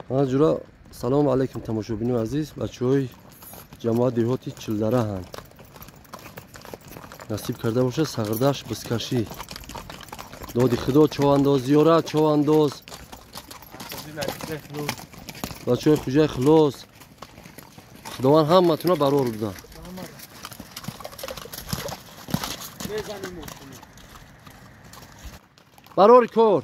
Ҷура, салому алайкум, тамошобинои азиз. Бачаҳои ҷамоат деҳоти Чилдараҳанд. Насиб карда бошад, сағирдаш бискашӣ. Доди худо, човандоз, зиёрат, човандоз. Бачаҳои хуҷаи хулос. Худованд ҳаматуна барор буда. Барори кор.